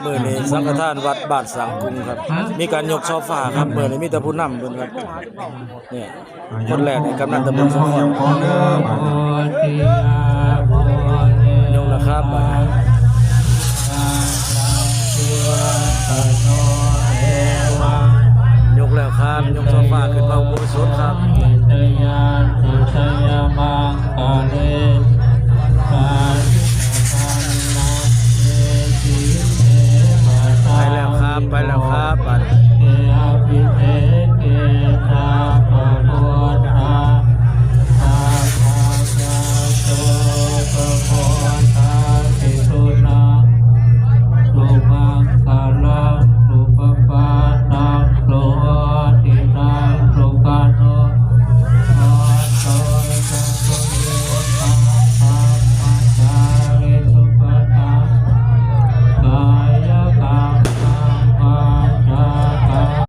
ມື້ນີ້ສັງຄະທານວັດບ້ານສ້າງກຸງຄັບ ມີການຍົກໂຊຟາຄັບ ມື້ນີ້ມີແຕ່ຜູ້ນຳເພິ່ນຄັບ ນີ້ ຄົນແລກນີ້ກຳນັນຕຳບົນສົມພອນ ຍົກແລ້ວຄັບ ບາດນີ້ ຍົກແລ້ວຄັບ ຍົກໂຊຟາຂຶ້ນມາອຸໂບສົດຄັບ.